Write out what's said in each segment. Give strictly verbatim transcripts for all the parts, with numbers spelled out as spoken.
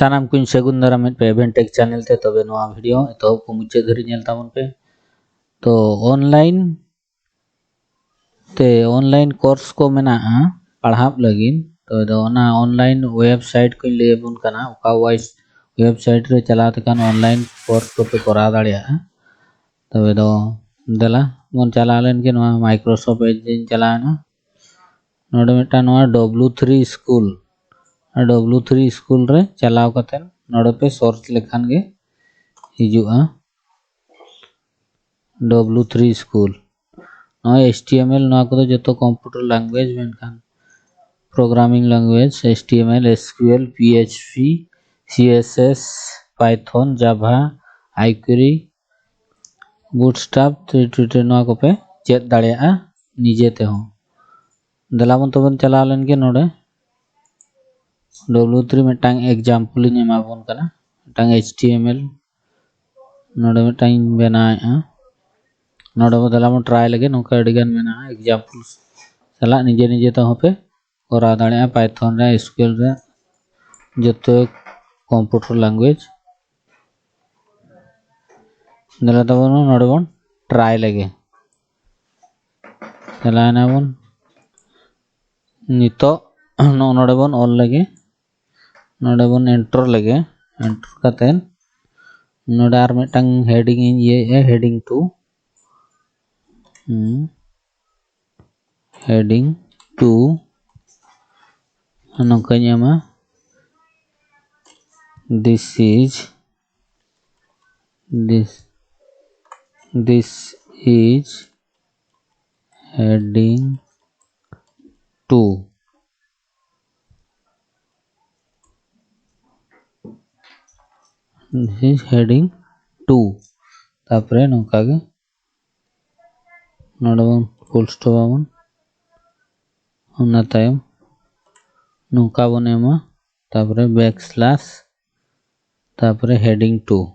ᱥᱟᱱᱟᱢ ᱠᱚᱧ ᱥᱟᱹᱜᱩᱱ ᱫᱟᱨᱟᱢᱮᱫ ᱯᱮ Aventech channel ᱛᱮ᱾ ᱛᱚᱵᱮ ᱱᱚᱣᱟ video ᱮᱛᱚᱦᱚᱵ ᱠᱷᱚᱱ ᱢᱩᱪᱟᱹᱫ ᱫᱷᱟᱹᱨᱤᱡ ᱧᱮᱞ ᱛᱟᱵᱚᱱ ᱯᱮ᱾ ᱛᱚ online ᱛᱮ online course ᱠᱚ ᱢᱮᱱᱟᱜᱼᱟ ᱯᱟᱲᱦᱟᱜ ᱞᱟᱹᱜᱤᱫ᱾ ᱛᱚ ᱫᱚ ᱚᱱᱟ online website ᱠᱚᱧ ᱞᱟᱹᱭ ᱟᱵᱚᱱ ᱠᱟᱱᱟ, ᱚᱠᱟ webs- website ᱨᱮ ᱪᱟᱞᱟᱣ ᱛᱮᱠᱷᱟᱱ online course ᱠᱚᱯᱮ ᱠᱚᱨᱟᱣ ᱫᱟᱲᱮᱭᱟᱜᱼᱟ᱾ ᱛᱚᱵᱮ ᱫᱚ ᱫᱮᱞᱟ ᱵᱚᱱ ᱪᱟᱞᱟᱣ ᱞᱮᱱ ᱜᱮ᱾ ᱱᱚᱣᱟ Microsoft Edge ᱨᱤᱧ ᱪᱟᱞᱟᱣ ᱮᱱᱟ᱾ ᱱᱚᱰᱮ ᱢᱤᱫᱴᱟᱝ ᱱᱚᱣᱟ W three school, W three school ᱨᱮ ᱪᱟᱞᱟᱣ ᱠᱟᱛᱮ ᱱᱚᱰᱮ ᱯᱮ search ᱞᱮᱠᱷᱟᱱ ᱜᱮ ᱦᱤᱡᱩᱜᱼᱟ W three school᱾ ᱱᱚᱣᱟ H T M L, ᱱᱚᱣᱟ ᱠᱚᱫᱚ ᱡᱚᱛᱚ computer language, ᱢᱮᱱᱠᱷᱟᱱ programming language H T M L, S Q L, P H P, C S S, Python, Java, iQuery, Bootstrap, three D, ᱱᱚᱣᱟ ᱠᱚᱯᱮ ᱪᱮᱫ ᱫᱟᱲᱮᱭᱟᱜᱼᱟ ᱱᱤᱡᱮ ᱛᱮᱦᱚᱸ᱾ ᱫᱮᱞᱟ ᱵᱚᱱ ᱛᱚᱵᱮ ᱪᱟᱞᱟᱣ ᱞᱮᱱ ᱜᱮ᱾ ᱱᱚᱰᱮ W three ᱢᱤᱫᱴᱟᱝ example ᱤᱧ ᱮᱢᱟ ᱵᱚᱱ ᱠᱟᱱᱟ, ᱢᱤᱫᱴᱟᱝ H T M L ᱱᱚᱰᱮ ᱢᱤᱫᱴᱟᱝ ᱤᱧ ᱵᱮᱱᱟᱣᱮᱫᱼᱟ᱾ ᱱᱚᱰᱮ ᱵᱚ ᱫᱮᱞᱟ ᱵᱚᱱ try ᱞᱮᱜᱮ᱾ ᱱᱚᱝᱠᱟ ᱟᱹᱰᱤᱜᱟᱱ ᱢᱮᱱᱟᱜᱼᱟ, example ᱥᱟᱞᱟᱜ ᱱᱤᱡᱮ ᱱᱤᱡᱮ ᱛᱮᱦᱚᱸ ᱯᱮ ᱠᱚᱨᱟᱣ ᱫᱟᱲᱮᱭᱟᱜᱼᱟ᱾ Python ᱨᱮ, S Q L ᱨᱮ, ᱡᱚᱛᱚ computer language᱾ ᱫᱮᱞᱟ ᱛᱟᱵᱚᱱ ᱱᱚᱰᱮ ᱵᱚᱱ try ᱞᱮᱜᱮ᱾ ᱪᱟᱞᱟᱣ ᱮᱱᱟ ᱵᱚᱱ᱾ ᱱᱤᱛᱚᱜ ᱱᱚᱜᱼᱚ ᱱᱚᱰᱮ ᱵᱚᱱ ᱚᱞ ᱞᱮᱜᱮ, ᱱᱚᱰᱮ ᱵᱚᱱ enter ᱞᱮᱜᱮ᱾ Enter ᱠᱟᱛᱮ ᱱᱚᱰᱮ ᱟᱨ ᱢᱤᱫᱴᱟᱝ heading ᱤᱧ ᱤᱭᱟᱹᱭᱮᱫᱼᱟ, heading two᱾ ᱦᱩᱸ, heading two ᱱᱚᱝᱠᱟᱧ ᱮᱢᱟ, this is this this is heading two, this is heading two᱾ ᱛᱟᱯᱚᱨᱮ ᱱᱚᱝᱠᱟ ᱜᱮ ᱱᱚᱰᱮ ᱵᱚᱱ full stop ᱟᱵᱚᱱ᱾ ᱚᱱᱟ ᱛᱟᱭᱚᱢ ᱱᱚᱝᱠᱟ ᱵᱚᱱ ᱮᱢᱟ, ᱛᱟᱯᱚᱨᱮ back slash, ᱛᱟᱯᱚᱨᱮ heading two,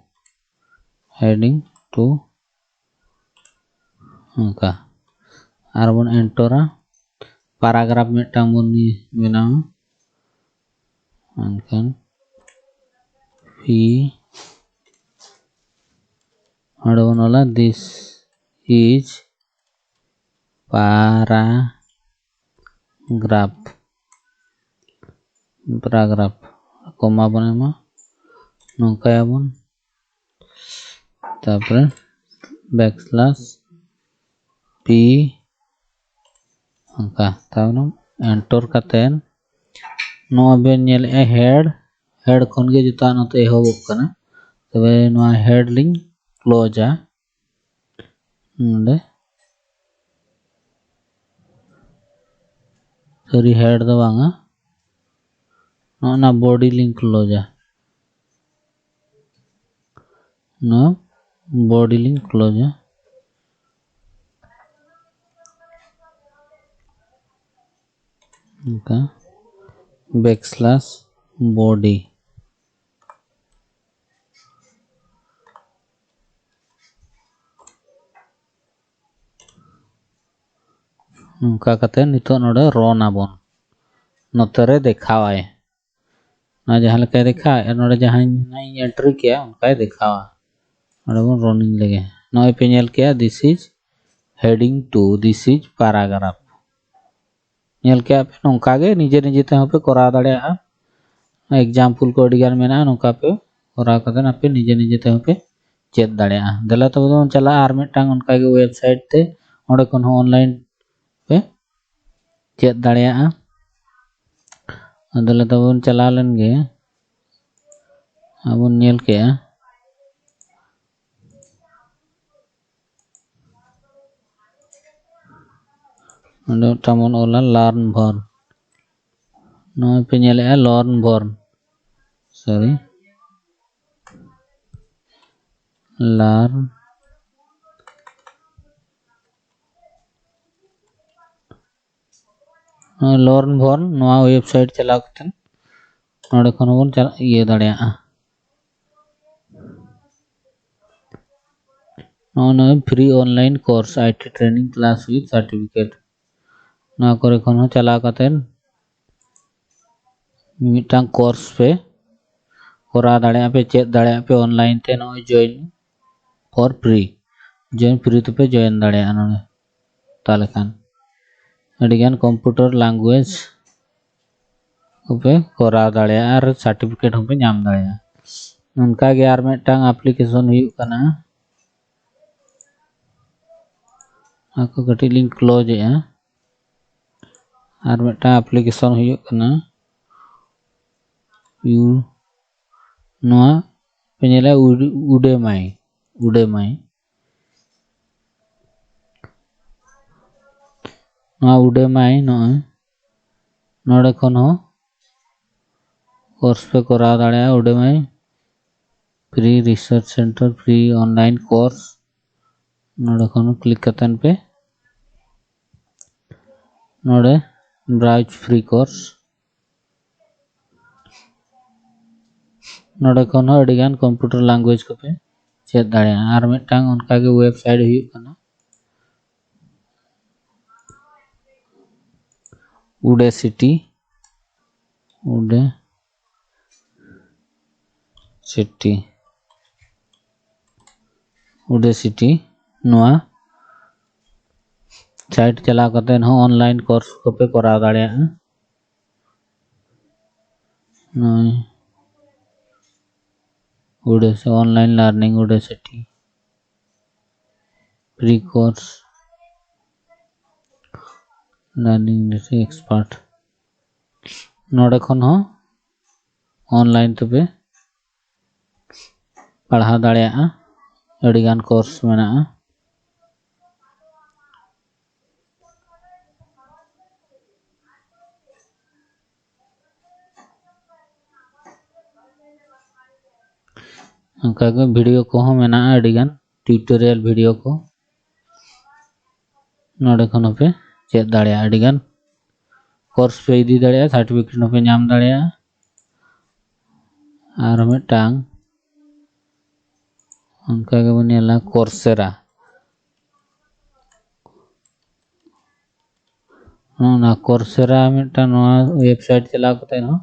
heading two, ᱱᱚᱝᱠᱟ ᱟᱨ ᱵᱚᱱ enter ᱟ᱾ Paragraph ᱢᱤᱫᱴᱟᱝ ᱵᱚᱱ ᱵᱮᱱᱟᱣᱟ᱾ ᱮᱱᱠᱷᱟᱱ P, ᱚᱸᱰᱮ ᱵᱚᱱ ᱚᱞᱟ this is paragraph, paragraph, comma ᱵᱚᱱ ᱮᱢᱟ, ᱱᱚᱝᱠᱟᱭᱟᱵᱚᱱ, ᱛᱟᱨᱯᱚᱨᱮ backslash P, ᱚᱱᱠᱟ ᱛᱟᱨᱯᱚᱨᱮ enter ᱠᱟᱛᱮᱫ ᱱᱚᱣᱟ ᱵᱮᱱ ᱧᱮᱞᱮᱫᱼᱟ head, head ᱠᱷᱚᱱ ᱜᱮ ᱡᱚᱛᱚᱣᱟᱜ ᱱᱚᱛᱮ ᱮᱦᱚᱵᱚᱜ ᱠᱟᱱᱟ᱾ ᱛᱚᱵᱮ ᱱᱚᱣᱟ head ᱞᱤᱧ closeᱟ ᱱᱚᱰᱮ, sorry, head ᱫᱚ ᱵᱟᱝᱟ, ᱱᱚᱜᱼᱚ ᱱᱟ body ᱞᱤᱧ closeᱟ, ᱱᱚᱣᱟ body ᱞᱤᱧ closeᱟ᱾ ᱚᱱᱠᱟ backslash body᱾ ᱱᱚᱝᱠᱟ ᱠᱟᱛᱮ ᱱᱤᱛᱚᱜ ᱱᱚᱰᱮ run ᱟᱵᱚᱱ, ᱱᱚᱛᱮ ᱨᱮ ᱫᱮᱠᱷᱟᱣᱟᱭ᱾ ᱱᱚᱣᱟ ᱡᱟᱦᱟᱸ ᱞᱮᱠᱟᱭ ᱫᱮᱠᱷᱟᱣᱮᱫᱼᱟ, ᱱᱚᱰᱮ ᱡᱟᱦᱟᱸᱧ ᱤᱧ entry ᱠᱮᱜᱼᱟ ᱚᱱᱠᱟᱭ ᱫᱮᱠᱷᱟᱣᱟ᱾ ᱱᱚᱰᱮ ᱵᱚᱱ running ᱞᱮᱜᱮ᱾ ᱱᱚᱜᱼᱚᱭ ᱯᱮ ᱧᱮᱞ ᱠᱮᱜᱼᱟ, this is heading two, this is paragraph᱾ ᱧᱮᱞ ᱠᱮᱜᱼᱟ ᱯᱮ, ᱱᱚᱝᱠᱟ ᱜᱮ ᱱᱤᱡᱮ ᱱᱤᱡᱮ ᱛᱮᱦᱚᱸ ᱯᱮ ᱠᱚᱨᱟᱣ ᱫᱟᱲᱮᱭᱟᱜᱼᱟ᱾ Example ᱠᱚ ᱟᱹᱰᱤ ᱜᱟᱱ ᱢᱮᱱᱟᱜᱼᱟ, ᱱᱚᱝᱠᱟ ᱯᱮ ᱠᱚᱨᱟᱣ ᱠᱟᱛᱮ ᱟᱯᱮ ᱱᱤᱡᱮ ᱱᱤᱡᱮ ᱛᱮᱦᱚᱸ ᱯᱮ ᱪᱮᱫ ᱫᱟᱲᱮᱭᱟᱜᱼᱟ᱾ ᱫᱮᱞᱟ ᱛᱚᱵᱮ ᱵᱚᱱ ᱪᱟᱞᱟᱜᱼᱟ ᱟᱨ ᱢᱤᱫᱴᱟᱝ ᱚᱱᱠᱟ ᱜᱮ website ᱛᱮ, ᱚᱸᱰᱮ ᱠᱷᱚᱱ ᱦᱚᱸ online ᱯᱮ ᱪᱮᱫ ᱫᱟᱲᱮᱭᱟᱜᱼᱟ᱾ ᱟᱫᱚ ᱞᱮ ᱛᱚᱵᱮ ᱵᱚᱱ ᱪᱟᱞᱟᱣ ᱞᱮᱱ ᱜᱮ, ᱟᱵᱚᱱ ᱧᱮᱞ ᱠᱮᱜᱼᱟ, ᱚᱸᱰᱮ ᱢᱤᱫᱴᱟᱝ ᱵᱚᱱ ᱚᱞᱟ learn more, ᱱᱚᱜᱼᱚᱭ ᱯᱮ ᱧᱮᱞᱮᱜᱼᱟ learn more, sorry, learn ᱱᱚᱜᱼᱚᱭ learn more, ᱱᱚᱣᱟ website ᱪᱟᱞᱟᱣ ᱠᱟᱛᱮ ᱱᱚᱰᱮ ᱠᱷᱚᱱ ᱦᱚᱸᱵᱚᱱ ᱪᱟᱞᱟᱜ, ᱤᱭᱟᱹ ᱫᱟᱲᱮᱭᱟᱜᱼᱟ᱾ ᱱᱚᱜᱼᱚᱭ ᱱᱚᱣᱟ free online course I T training class with certificate, ᱱᱚᱣᱟ ᱠᱚᱨᱮ ᱠᱷᱚᱱ ᱦᱚᱸ ᱪᱟᱞᱟᱣ ᱠᱟᱛᱮ ᱢᱤᱫᱴᱟᱝ course ᱯᱮ ᱠᱚᱨᱟᱣ ᱫᱟᱲᱮᱭᱟᱜᱼᱟ ᱯᱮ, ᱪᱮᱫ ᱫᱟᱲᱮᱭᱟᱜᱼᱟ ᱯᱮ online ᱛᱮ, ᱱᱚᱜᱼᱚᱭ join for free, join free ᱛᱮᱯᱮ join ᱫᱟᱲᱮᱭᱟᱜᱼᱟ ᱱᱚᱰᱮ᱾ ᱛᱟᱦᱚᱞᱮ ᱠᱷᱟᱱ ᱟᱹᱰᱤᱜᱟᱱ computer language ᱠᱚᱯᱮ ᱠᱚᱨᱟᱣ ᱫᱟᱲᱮᱭᱟᱜᱼᱟ ᱟᱨ certificate ᱦᱚᱸᱯᱮ ᱧᱟᱢ ᱫᱟᱲᱮᱭᱟᱜᱼᱟ᱾ ᱚᱱᱠᱟᱜᱮ ᱟᱨ ᱢᱤᱫᱴᱟᱝ application ᱦᱩᱭᱩᱜ ᱠᱟᱱᱟ, ᱚᱱᱟ ᱠᱚ ᱠᱟᱹᱴᱤᱡ ᱞᱤᱧ close ᱮᱜᱼᱟ᱾ ᱟᱨ ᱢᱤᱫᱴᱟᱝ application ᱦᱩᱭᱩᱜ ᱠᱟᱱᱟ ᱭᱩ ᱱᱚᱣᱟ ᱯᱮ ᱧᱮᱞᱟ, ᱩᱰ- Udemy, Udemy᱾ ᱱᱚᱣᱟ Udemy ᱱᱚᱜᱼᱚᱭ ᱱᱚᱰᱮ ᱠᱷᱚᱱ ᱦᱚᱸ course ᱯᱮ ᱠᱚᱨᱟᱣ ᱫᱟᱲᱮᱭᱟᱜᱼᱟ᱾ Udemy free research center, free online course᱾ ᱱᱚᱰᱮ ᱠᱷᱚᱱ click ᱠᱟᱛᱮᱱ ᱯᱮ ᱱᱚᱰᱮ browse free course᱾ ᱱᱚᱰᱮ ᱠᱷᱚᱱ ᱦᱚᱸ ᱟᱹᱰᱤᱜᱟᱱ computer language ᱠᱚᱯᱮ ᱪᱮᱫ ᱫᱟᱲᱮᱭᱟᱜᱼᱟ᱾ ᱟᱨ ᱢᱤᱫᱴᱟᱝ ᱚᱱᱠᱟᱜᱮ website ᱦᱩᱭᱩᱜ ᱠᱟᱱᱟ Udacity, Udacity, Udacity᱾ ᱱᱚᱣᱟ site ᱪᱟᱞᱟᱣ ᱠᱟᱛᱮ ᱦᱚᱸ online course ᱠᱚᱯᱮ ᱠᱚᱨᱟᱣ ᱫᱟᱲᱮᱭᱟᱜᱼᱟ᱾ ᱱᱚᱜᱼᱚᱭ Udacity, online learning Udacity, free course, learning Udacity expert᱾ ᱱᱚᱰᱮ ᱠᱷᱚᱱ ᱦᱚᱸ online ᱛᱮᱯᱮ ᱯᱟᱲᱦᱟᱣ ᱫᱟᱲᱮᱭᱟᱜᱼᱟ, ᱟᱹᱰᱤᱜᱟᱱ course ᱢᱮᱱᱟᱜᱼᱟ᱾ ᱚᱱᱠᱟᱜᱮ video ᱠᱚᱦᱚᱸ ᱢᱮᱱᱟᱜᱼᱟ, ᱟᱹᱰᱤᱜᱟᱱ tutorial video ᱠᱚ᱾ ᱱᱚᱰᱮ ᱠᱷᱚᱱ ᱦᱚᱸᱯᱮ ᱪᱮᱫ ᱫᱟᱲᱮᱭᱟᱜᱼᱟ, ᱟᱹᱰᱤᱜᱟᱱ course ᱯᱮ ᱤᱫᱤ ᱫᱟᱲᱮᱭᱟᱜᱼᱟ, certificate ᱦᱚᱸᱯᱮ ᱧᱟᱢ ᱫᱟᱲᱮᱭᱟᱜᱼᱟ᱾ ᱟᱨ ᱢᱤᱫᱴᱟᱝ ᱚᱱᱠᱟ ᱜᱮᱵᱚᱱ ᱧᱮᱞᱟ Coursera᱾ ᱱᱚᱜᱼᱚ ᱱᱚᱣᱟ Coursera ᱢᱤᱫᱴᱟᱝ ᱱᱚᱣᱟ website ᱪᱟᱞᱟᱣ ᱠᱟᱛᱮ ᱦᱚᱸ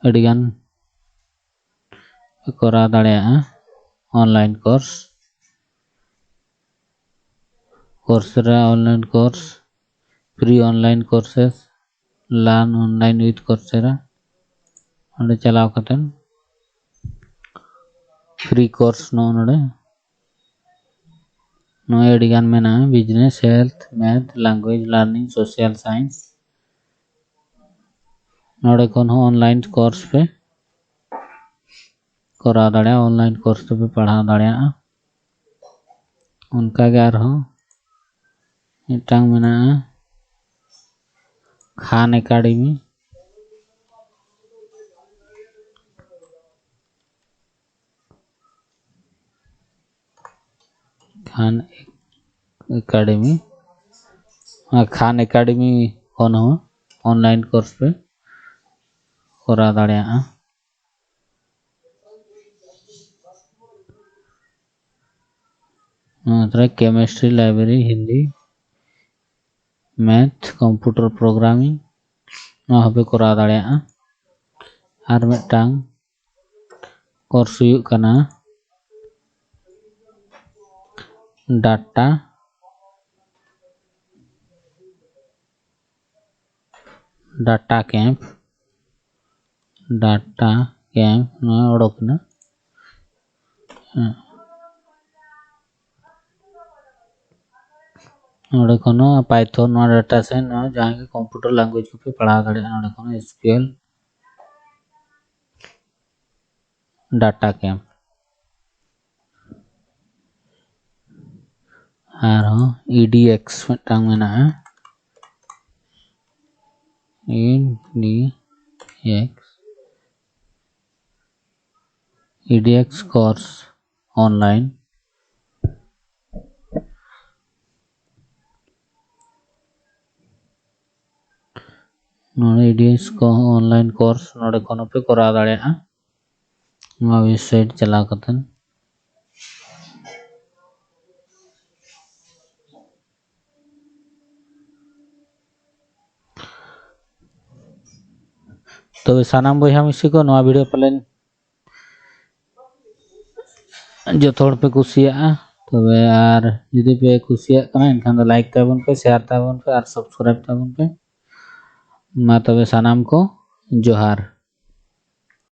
ᱟᱹᱰᱤᱜᱟᱱ ᱠᱚᱨᱟᱣ ᱫᱟᱲᱮᱭᱟᱜᱼᱟ᱾ Online course, Coursera online course, free online courses, learn online with Coursera᱾ ᱚᱸᱰᱮ ᱪᱟᱞᱟᱣ ᱠᱟᱛᱮ free course ᱱᱚᱜᱼᱚ ᱱᱚᱰᱮ ᱱᱚᱜᱼᱚᱭ ᱟᱹᱰᱤᱜᱟᱱ ᱢᱮᱱᱟᱜᱼᱟ, business, health, math, language learning, social science᱾ ᱱᱚᱰᱮ ᱠᱷᱚᱱ ᱦᱚᱸ online course ᱯᱮ ᱠᱚᱨᱟᱣ ᱫᱟᱲᱮᱭᱟᱜᱼᱟ, online course ᱛᱮᱯᱮ ᱯᱟᱲᱦᱟᱣ ᱫᱟᱲᱮᱭᱟᱜᱼᱟ᱾ ᱚᱱᱠᱟᱜᱮ ᱟᱨᱦᱚᱸ ᱢᱤᱫᱴᱟᱝ ᱢᱮᱱᱟᱜᱼᱟ, Khan Academy᱾ Khan Academy, ᱚᱱᱟ Khan Academy ᱠᱷᱚᱱ ᱦᱚᱸ online course ᱯᱮ ᱠᱚᱨᱟᱣ ᱫᱟᱲᱮᱭᱟᱜᱼᱟ᱾ ᱱᱚᱣᱟ ᱨᱮ chemistry, library, Hindi, math, computer programming, ᱱᱚᱣᱟ ᱦᱚᱸᱯᱮ ᱠᱚᱨᱟᱣ ᱫᱟᱲᱮᱭᱟᱜᱼᱟ᱾ ᱟᱨ ᱢᱤᱫᱴᱟᱝ course ᱦᱩᱭᱩᱜ ᱠᱟᱱᱟ data, data camp, data camp ᱱᱚᱣᱟ ᱚᱰᱚᱠ ᱮᱱᱟ᱾ ᱦᱮᱸ᱾ ᱱᱚᱰᱮ ᱠᱷᱚᱱ ᱦᱚᱸ Python, ᱱᱚᱣᱟ data science, ᱱᱚᱣᱟ ᱡᱟᱦᱟᱸ ᱜᱮ computer language ᱠᱚᱯᱮ ᱯᱟᱲᱦᱟᱣ ᱫᱟᱲᱮᱭᱟᱜᱼᱟ᱾ ᱱᱚᱰᱮ ᱠᱷᱚᱱ S Q L data camp᱾ ᱟᱨᱦᱚᱸ E D X ᱢᱤᱫᱴᱟᱝ ᱢᱮᱱᱟᱜᱼᱟ, E D X, E D X course online᱾ ᱱᱚᱰᱮ E D X ᱠᱚ online course ᱱᱚᱰᱮ ᱠᱷᱚᱱ ᱦᱚᱸᱯᱮ ᱠᱚᱨᱟᱣ ᱫᱟᱲᱮᱭᱟᱜᱼᱟ, ᱱᱚᱣᱟ website ᱪᱟᱞᱟᱣ ᱠᱟᱛᱮ᱾ ᱛᱚᱵᱮ ᱥᱟᱱᱟᱢ ᱵᱚᱭᱦᱟ ᱢᱤᱥᱤ ᱠᱚ, ᱱᱚᱣᱟ ᱵᱷᱤᱰᱤᱭᱳ ᱯᱟᱞᱮᱱ ᱡᱚᱛᱚ ᱦᱚᱲ ᱯᱮ ᱠᱩᱥᱤᱭᱟᱜᱼᱟ᱾ ᱛᱚᱵᱮ ᱟᱨ ᱡᱩᱫᱤ ᱯᱮ ᱠᱩᱥᱤᱭᱟᱜ ᱠᱟᱱᱟ, ᱮᱱᱠᱷᱟᱱ ᱫᱚ ᱞᱟᱭᱤᱠ ᱛᱟᱵᱚᱱ ᱯᱮ, ᱥᱮᱭᱟᱨ ᱛᱟᱵᱚᱱ ᱯᱮ ᱟᱨ ᱥᱟᱵᱥᱠᱨᱟᱭᱤᱵ ᱛᱟᱵᱚᱱ ᱯᱮ᱾ ᱢᱟ ᱛᱚᱵᱮ ᱥᱟᱱᱟᱢ ᱠᱚ ᱡᱚᱦᱟᱨ᱾